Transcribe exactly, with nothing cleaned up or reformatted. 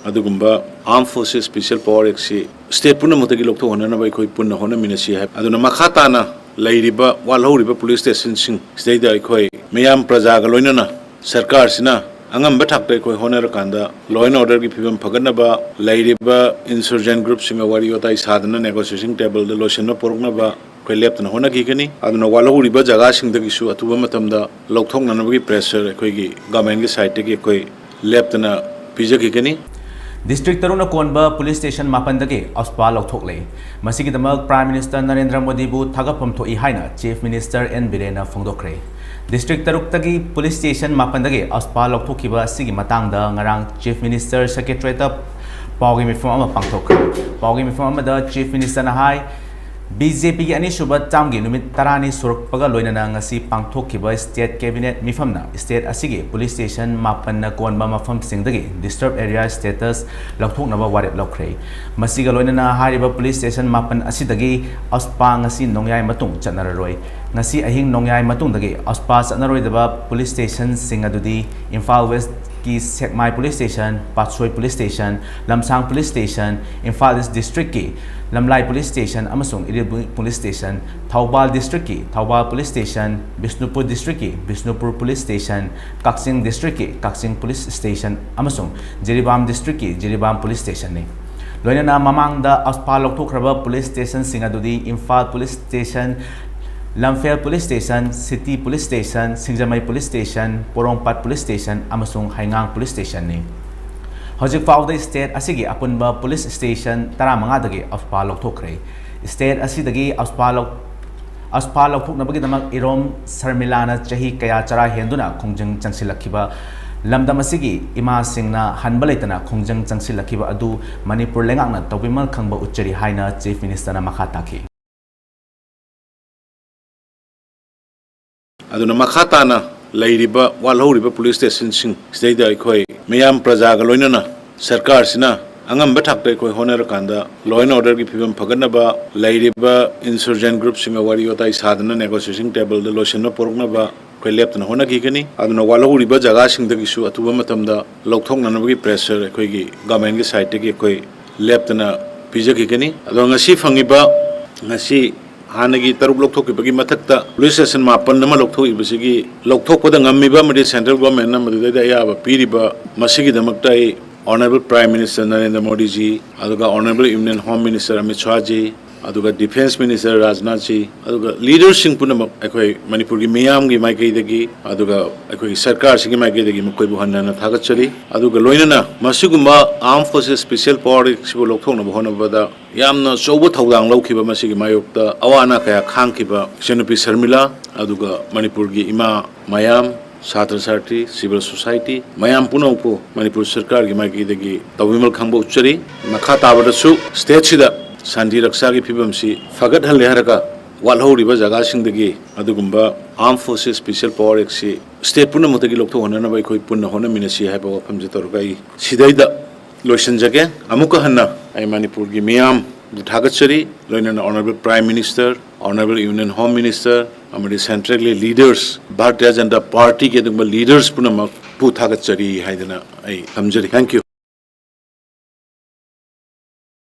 ꯑꯗꯨꯒꯨꯝꯕ Armed Forces Special Power Act ꯁꯤ state ꯄꯨꯝꯅꯃꯛꯇꯒꯤ ꯂꯧꯊꯣꯛꯍꯟꯅꯅꯕ ꯑꯩꯈꯣꯏ ꯄꯨꯟꯅ ꯍꯣꯠꯅꯃꯤꯟꯅꯁꯤ ꯍꯥꯏ꯫ ꯑꯗꯨꯅ ꯃꯈꯥ ꯇꯥꯅ ꯂꯩꯔꯤꯕ ꯋꯥꯠꯍꯧꯔꯤꯕ police station ꯁꯤꯡ ꯁꯤꯗꯩꯗ ꯑꯩꯈꯣꯏ ꯃꯤꯌꯥꯝ ꯄ꯭ꯔꯖꯥꯒ ꯂꯣꯏꯅꯅ ꯁꯔꯀꯥꯔꯁꯤꯅ ꯑꯉꯝꯕ ꯊꯥꯛꯇ ꯑꯩꯈꯣꯏ ꯍꯣꯠꯅꯔꯀꯥꯟꯗ law and order ꯒꯤ ꯐꯤꯕꯝ ꯐꯒꯠꯅꯕ, ꯂꯩꯔꯤꯕ insurgent group ꯁꯤꯡꯒ ꯋꯥꯔꯤ ꯋꯥꯇꯥꯏ ꯁꯥꯗꯅ negotiation table ꯗ ꯂꯣꯏꯁꯤꯟꯕ ꯄꯨꯔꯛꯅꯕ ꯑꯩꯈꯣꯏ ꯂꯦꯞꯇꯅ ꯍꯣꯠꯅꯈꯤꯒꯅꯤ꯫ ꯑꯗꯨꯅ ꯋꯥꯠꯍꯧꯔꯤꯕ ꯖꯒꯥꯁꯤꯡꯗꯒꯤꯁꯨ ꯑꯊꯨꯕ ꯃꯇꯝꯗ ꯂꯧꯊꯣꯛꯅꯅꯕꯒꯤ pressure ꯑꯩꯈꯣꯏꯒꯤ government ꯀꯤ side ꯇꯒꯤ ꯑꯩꯈꯣꯏ ꯂꯦꯞꯇꯅ ꯄꯤꯖꯈꯤꯒꯅꯤ꯫ District ꯇꯔꯨꯛꯅ ꯀꯣꯟꯕ police station ꯃꯥꯄꯟꯗꯒꯤ AFSPA ꯂꯧꯊꯣꯛꯂꯦ꯫ ꯃꯁꯤꯒꯤꯗꯃꯛ Prime Minister ꯅꯔꯦꯟꯗ꯭ꯔ ꯃꯣꯗꯤꯕꯨ ꯊꯥꯒꯠꯐꯝ ꯊꯣꯛꯏ ꯍꯥꯏꯅ Chief Minister ꯑꯦꯟ ꯕꯤꯔꯦꯟꯅ ꯐꯣꯡꯗꯣꯛꯈ꯭ꯔꯦ꯫ District ꯇꯔꯨꯛꯇꯒꯤ police station ꯃꯥꯄꯟꯗꯒꯤ AFSPA ꯂꯧꯊꯣꯛꯈꯤꯕ ꯑꯁꯤꯒꯤ ꯃꯇꯥꯡꯗ ꯉꯔꯥꯡ Chief Minister Secretariat ꯇ ꯄꯥꯎꯒꯤ ꯃꯤꯐꯝ ꯑꯃ ꯄꯥꯡꯊꯣꯛꯈ꯭ꯔꯦ꯫ ꯄꯥꯎꯒꯤ ꯃꯤꯐꯝ ꯑꯃꯗ Chief Minister ꯅ ꯍꯥꯏ, ꯕꯤ ꯖꯦ ꯄꯤ ꯒꯤ ꯑꯅꯤꯁꯨꯕ term ꯒꯤ ꯅꯨꯃꯤꯠ ꯇꯔꯥꯅꯤ ꯁꯨꯔꯛꯄꯒ ꯂꯣꯏꯅꯅ ꯉꯁꯤ ꯄꯥꯡꯊꯣꯛꯈꯤꯕ state cabinet ꯃꯤꯐꯝꯅ state ꯑꯁꯤꯒꯤ police station ꯃꯥꯄꯟꯅ ꯀꯣꯟꯕ ꯃꯐꯝꯁꯤꯡꯗꯒꯤ disturbed area status ꯂꯧꯊꯣꯛꯅꯕ ꯋꯥꯔꯦꯞ ꯂꯧꯈ꯭ꯔꯦ꯫ ꯃꯁꯤꯒ ꯂꯣꯏꯅꯅ ꯍꯥꯏꯔꯤꯕ police station ꯃꯥꯄꯟ ꯑꯁꯤꯗꯒꯤ AFSPA ꯉꯁꯤ ꯅꯣꯡꯌꯥꯏ ꯃꯇꯨꯡ ꯆꯠꯅꯔꯔꯣꯏ꯫ ꯉꯁꯤ ꯑꯍꯤꯡ ꯅꯣꯡꯌꯥꯏ ꯃꯇꯨꯡꯗꯒꯤ AFSPA ꯆꯠꯅꯔꯣꯏꯗꯕ police station ꯁꯤꯡ ꯑꯗꯨꯗꯤ ꯏꯝꯐꯥꯜ West ꯀꯤ ꯁꯦꯛꯃꯥꯏ police station, ꯄꯥꯠꯁꯣꯏ police station, ꯂꯝꯁꯥꯡ police station, Imphal East district ꯀꯤ ꯂꯝꯂꯥꯏ police station ꯑꯃꯁꯨꯡ Iril police station, Thoubal district ꯀꯤ Thoubal police station, Bishnupur district ꯀꯤ ꯕꯤꯁꯅꯨꯄꯨꯔ police station, ꯀꯛꯆꯤꯡ district ꯀꯤ ꯀꯛꯆꯤꯡ police station ꯑꯃꯁꯨꯡ ꯖꯤꯔꯤꯕꯥꯝ district ꯀꯤ ꯖꯤꯔꯤꯕꯥꯝ police station ꯅꯤ꯫ ꯂꯣꯏꯅꯅ ꯃꯃꯥꯡꯗ AFSPA ꯂꯧꯊꯣꯛꯈ꯭ꯔꯕ police station ꯁꯤꯡ ꯑꯗꯨꯗꯤ Imphal police station, ꯂꯝꯐꯦꯜ police station, city police station, ꯁꯤꯡꯖꯃꯩ police station, ꯄꯣꯔꯣꯝꯄꯥꯠ police station ꯑꯃꯁꯨꯡ ꯍꯩꯉꯥꯡ police station ꯅꯤ꯫ ꯍꯧꯖꯤꯛ ꯐꯥꯎꯗ state ꯑꯁꯤꯒꯤ ꯑꯄꯨꯟꯕ police station ꯇꯔꯥꯃꯉꯥꯗꯒꯤ AFSPA ꯂꯧꯊꯣꯛꯈ꯭ꯔꯦ꯫ State ꯑꯁꯤꯗꯒꯤ AFSPA ꯂꯧ-, AFSPA ꯂꯧꯊꯣꯛꯅꯕꯒꯤꯗꯃꯛ ꯏꯔꯣꯝ ꯁꯔꯃꯤꯂꯥꯅ ꯆꯍꯤ ꯀꯌꯥ ꯆꯔꯥ ꯍꯦꯟꯗꯨꯅ ꯈꯣꯡꯖꯪ ꯆꯪꯁꯤꯜꯂꯛꯈꯤꯕ ꯂꯝꯗꯝ ꯑꯁꯤꯒꯤ ꯏꯃꯥꯁꯤꯡꯅ ꯍꯟꯕ ꯂꯩꯇꯅ ꯈꯣꯡꯖꯪ ꯆꯪꯁꯤꯜꯂꯛꯈꯤꯕ ꯑꯗꯨ ꯃꯅꯤꯄꯨꯔ ꯂꯩꯉꯥꯛꯅ ꯇꯧꯕꯤꯃꯜ ꯈꯪꯕ ꯎꯠꯆꯔꯤ ꯍꯥꯏꯅ Chief Minister ꯅ ꯃꯈꯥ ꯇꯥꯈꯤ꯫ ꯑꯗꯨꯅ ꯃꯈꯥ ꯇꯥꯅ ꯂꯩꯔꯤꯕ ꯋꯥꯠꯍꯧꯔꯤꯕ police station ꯁꯤꯡ ꯁꯤꯗꯩꯗ ꯑꯩꯈꯣꯏ ꯃꯤꯌꯥꯝ ꯄ꯭ꯔꯖꯥꯒ ꯂꯣꯏꯅꯅ ꯁꯔꯀꯥꯔꯁꯤꯅ ꯑꯉꯝꯕ ꯊꯥꯛꯇ ꯑꯩꯈꯣꯏ ꯍꯣꯠꯅꯔꯀꯥꯟꯗ law and order ꯒꯤ ꯐꯤꯕꯝ ꯐꯒꯠꯅꯕ, ꯂꯩꯔꯤꯕ insurgent group ꯁꯤꯡꯒ ꯋꯥꯔꯤ ꯋꯥꯇꯥꯏ ꯁꯥꯗꯅ negotiation table ꯗ ꯂꯣꯏꯁꯤꯟꯕ ꯄꯨꯔꯛꯅꯕ ꯑꯩꯈꯣꯏ ꯂꯦꯞꯇꯅ ꯍꯣꯠꯅꯈꯤꯒꯅꯤ꯫ ꯑꯗꯨꯅ ꯋꯥꯠꯍꯧꯔꯤꯕ ꯖꯒꯥꯁꯤꯡꯗꯒꯤꯁꯨ ꯑꯊꯨꯕ ꯃꯇꯝꯗ ꯂꯧꯊꯣꯛꯅꯅꯕꯒꯤ pressure ꯑꯩꯈꯣꯏꯒꯤ government ꯀꯤ side ꯇꯒꯤ ꯑꯩꯈꯣꯏ ꯂꯦꯞꯇꯅ ꯄꯤꯖꯈꯤꯒꯅꯤ꯫ ꯑꯗꯣ ꯉꯁꯤ ꯐꯪꯉꯤꯕ, ꯉꯁꯤ ꯍꯥꯟꯅꯒꯤ ꯇꯔꯨꯛ ꯂꯧꯊꯣꯛꯈꯤꯕꯒꯤ ꯃꯊꯛꯇ police station ꯃꯥꯄꯟ ꯑꯃ ꯂꯧꯊꯣꯛꯏꯕꯁꯤꯒꯤ, ꯂꯧꯊꯣꯛꯄꯗ ꯉꯝꯃꯤꯕ ꯑꯃꯗꯤ central government ꯅ ꯃꯗꯨꯗꯩꯗ ꯑꯌꯥꯕ ꯄꯤꯔꯤꯕ, ꯃꯁꯤꯒꯤꯗꯃꯛꯇ ꯑꯩ Honourable Prime Minister ꯅꯔꯦꯟꯗ꯭ꯔ ꯃꯣꯗꯤꯖꯤ, ꯑꯗꯨꯒ Honourable Union Home Minister Amit ꯁ꯭ꯋꯥꯖꯤ, ꯑꯗꯨꯒ Defence Minister ꯔꯥꯖꯅꯥꯊ ꯖꯤ, ꯑꯗꯨꯒ leader ꯁꯤꯡ ꯄꯨꯝꯅꯃꯛ ꯑꯩꯈꯣꯏ ꯃꯅꯤꯄꯨꯔꯒꯤ ꯃꯤꯌꯥꯝꯒꯤ ꯃꯥꯏꯀꯩꯗꯒꯤ, ꯑꯗꯨꯒ ꯑꯩꯈꯣꯏꯒꯤ ꯁꯔꯀꯥꯔꯁꯤꯒꯤ ꯃꯥꯏꯀꯩꯗꯒꯤ ꯃꯈꯣꯏꯕꯨ ꯍꯟꯅ ꯍꯟꯅ ꯊꯥꯒꯠꯆꯔꯤ꯫ ꯑꯗꯨꯒ ꯂꯣꯏꯅꯅ ꯃꯁꯤꯒꯨꯝꯕ Armed Forces Special Power Act ꯁꯤꯕꯨ ꯂꯧꯊꯣꯛꯅꯕ ꯍꯣꯠꯅꯕꯗ ꯌꯥꯝꯅ ꯑꯆꯧꯕ ꯊꯧꯗꯥꯡ ꯂꯧꯈꯤꯕ, ꯃꯁꯤꯒꯤ ꯃꯥꯌꯣꯛꯇ ꯑꯋꯥ ꯑꯅꯥ ꯀꯌꯥ ꯈꯥꯡꯈꯤꯕ ꯏꯆꯟꯅꯨꯄꯤ ꯁꯔꯃꯤꯂꯥ, ꯑꯗꯨꯒ ꯃꯅꯤꯄꯨꯔꯒꯤ ꯏꯃꯥ ꯃꯌꯥꯝ, ꯁꯥꯇ꯭ꯔ ꯁꯥꯇ꯭ꯔꯤ, civil society ꯃꯌꯥꯝ ꯄꯨꯝꯅꯃꯛꯄꯨ ꯃꯅꯤꯄꯨꯔ ꯁꯔꯀꯥꯔꯒꯤ ꯃꯥꯏꯀꯩꯗꯒꯤ ꯇꯧꯕꯤꯃꯜ ꯈꯪꯕ ꯎꯠꯆꯔꯤ꯫ ꯃꯈꯥ ꯇꯥꯕꯗꯁꯨ state ꯁꯤꯗ ꯁꯥꯟꯇꯤ ꯔꯛꯁꯥꯒꯤ ꯐꯤꯕꯝꯁꯤ ꯐꯒꯠꯍꯜꯂꯦ ꯍꯥꯏꯔꯒ ꯋꯥꯠꯍꯧꯔꯤꯕ ꯖꯒꯥꯁꯤꯡꯗꯒꯤ ꯑꯗꯨꯒꯨꯝꯕ Armed Forces Special Power Act ꯁꯤ state ꯄꯨꯝꯅꯃꯛꯇꯒꯤ ꯂꯧꯊꯣꯛꯍꯟꯅꯅꯕ ꯑꯩꯈꯣꯏ ꯄꯨꯟꯅ ꯍꯣꯠꯅꯃꯤꯟꯅꯁꯤ ꯍꯥꯏꯕ ꯋꯥꯐꯝꯁꯤ ꯇꯧꯔꯒ ꯑꯩ ꯁꯤꯗꯩꯗ ꯂꯣꯏꯁꯤꯟꯖꯒꯦ꯫ ꯑꯃꯨꯛꯀ ꯍꯟꯅ ꯑꯩ ꯃꯅꯤꯄꯨꯔꯒꯤ ꯃꯤꯌꯥꯝꯕꯨ ꯊꯥꯒꯠꯆꯔꯤ, ꯂꯣꯏꯅꯅ Honourable Prime Minister, Honourable Union Home Minister ꯑꯃꯗꯤ central ꯒꯤ leaders, ꯚꯥꯔꯇꯤꯌ ꯖꯅꯇꯥ ꯄꯥꯔꯇꯤꯒꯤ ꯑꯗꯨꯒꯨꯝꯕ leaders ꯄꯨꯝꯅꯃꯛꯄꯨ ꯊꯥꯒꯠꯆꯔꯤ ꯍꯥꯏꯗꯅ ꯑꯩ ꯊꯝꯖꯔꯤ꯫ Thank you꯫